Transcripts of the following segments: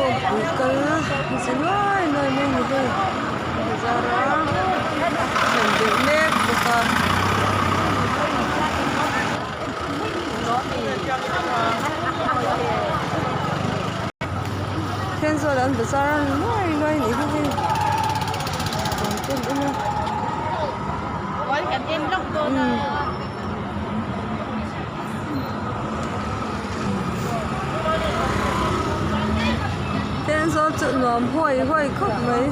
Khawmpui kal zi nuai nuai mai a ni hei bazar a thlen belh mek bawk a. Thenzawl an bazar a nuai nuai a nih hi hei an en en a. Thenzawl chu nuam huai huai khawp mai.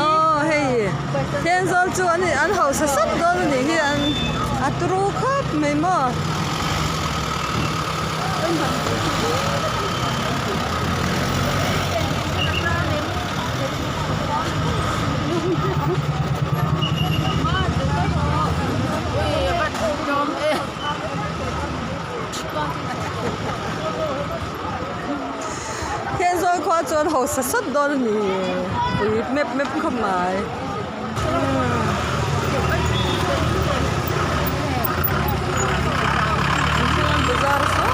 Aw hei Thenzawl chu an hausa sap dawn a nih hi an a turu khawp mai maw. Thenzawl khua chuan hausa sat dawn a ni pui mep mep khawp mai. Bazar saw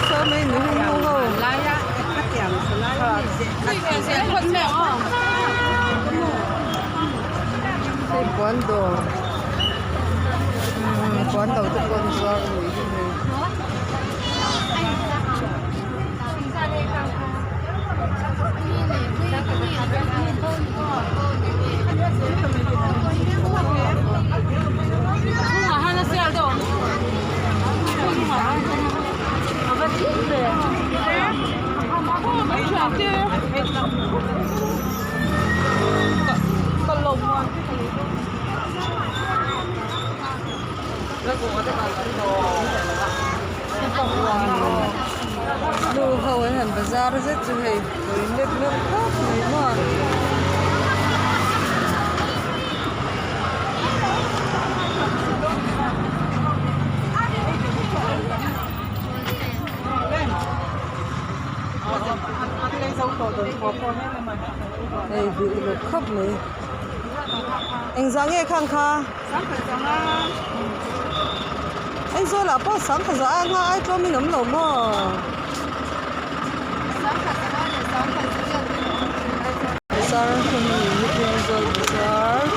saw mai ni hi nu ho. Hei puan dawr puan dawr te pawh an zuar a nih hi hei. Nu ho an han bazar zet chu hei pui mep mep khawp mai maw. Hei bih uluk khawp mai engzah nge khang kha Aizawl ah pawh sangha za a nga ai tlawm in awm lo maw. Bazar hmun a ni hi Aizawl bazar.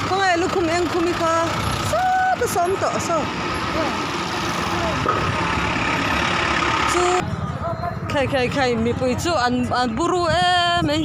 Khawnge lukhum eng khum i kha sawta sawm tawh saw chu khai khai khai mipui chu an an buru em mai.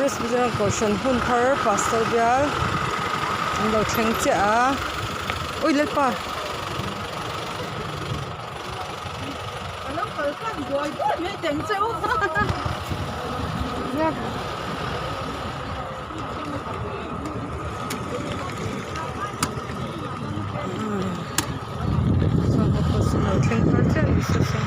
Presbyterian kohhran hun thar pastor bial an lo thleng chiah a ui lalpa. Thleng thar chiah ni se saw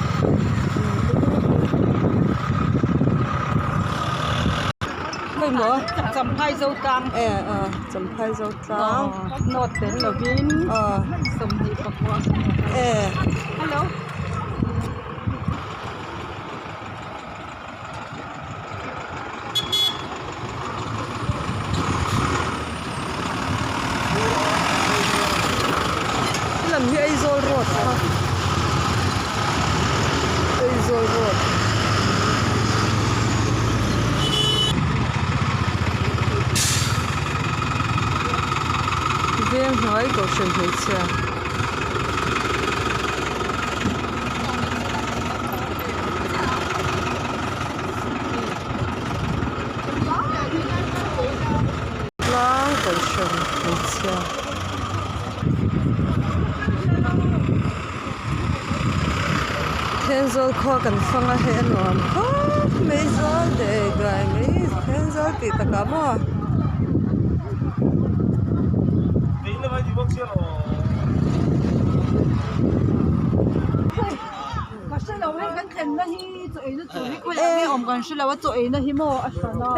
khawi maw Champhai zo tlang e a Champhai zo tlang note tel lovin 24 e hello. Helam hi Aizawl road kha Aizawl road veng hnuai. Champhai kohhran hmeichhia. Tlang kohhran hmeichhia. Thenzawl khua kan fang a hei a nuam khawp mai zawl dei duai mai Thenzawl tih takah maw.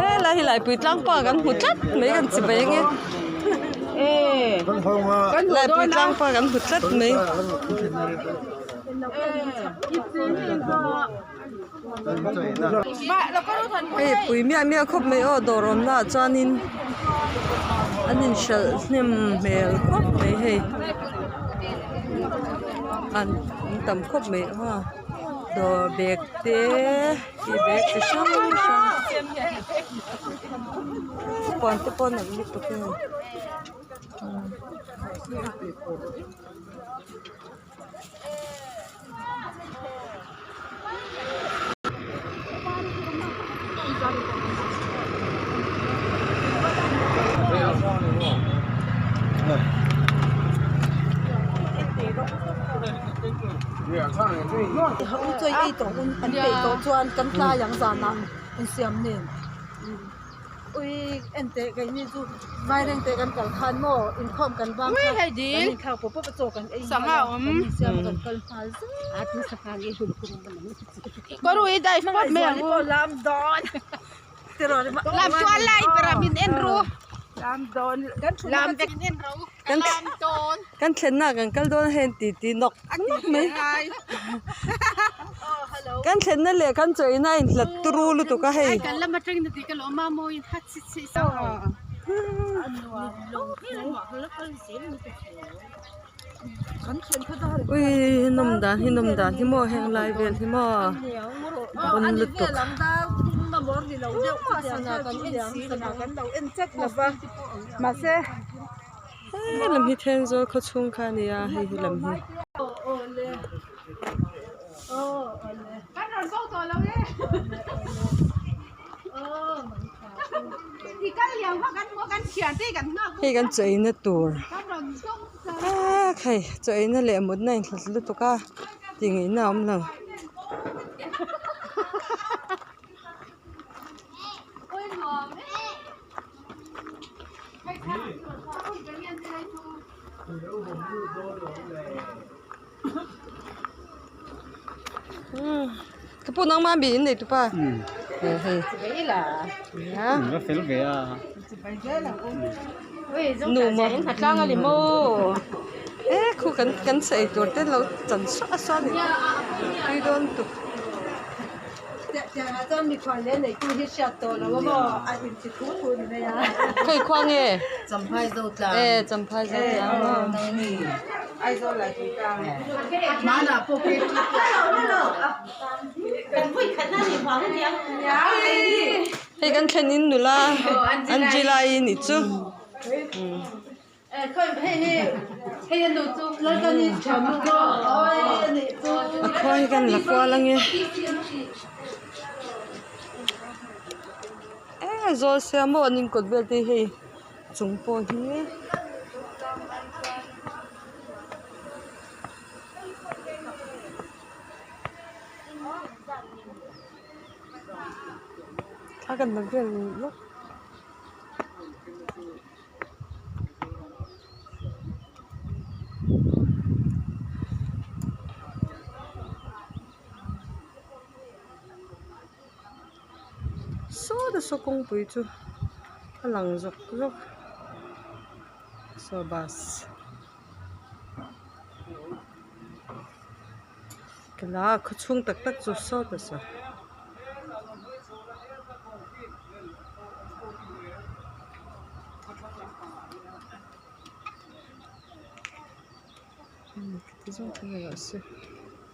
Helai hi Laipui tlang pa kan hmu tlat mai kan chi bai ange Laipui tlang pa kan hmu tlat mai. Hei pui miah miah khawp mai aw dawr awmna ah chuanin an inhralh hnem hmel khawp mai hei an tam khawp mai aw dawr bag te ih bag chi hrang hrang puan te pawh a nalh lutuk e. Ui enteh keini chu vairengte kan kal khan maw inkhawm kan bang kha kan inthlak pawp pawp a chaw kan ei nghal a kan insiam a kan kal nghal zet lam dawn Kan thlenna ah kan kal dawn a hei an titi nawk nawk mai kan thlenna leh kan chawina a inhlat turu lutuk a hei. Ui nawm dan hi nawm dan hi maw heng lai vel hi maw bon lutuk. He lam hi Thenzawl khaw chhung kha a ni a hei hi lam hi. Hei kan chaw eina tur ah hei chaw eina leh mutna a inhlat lutuk a tih ngaihna a awm lo. Ka pu nangmah mi in nei tu pa he hei nu maw e khu kan kan sa ei tur te lo chan suah suah a ni tui dawn lutuk. Khawi khua nge? E Champhai Zotlang maw? Hei kan thlen in nula Angela-i nih chu. A khua hi kan la kual ange e zawl sia maw an inkawt vel te hi hei chung pawh hi thla kan la vel lawk. Saw ta saw kawngpui chu a lang zawk zawk saw bus tuna khaw chhung tak tak chu saw ta saw.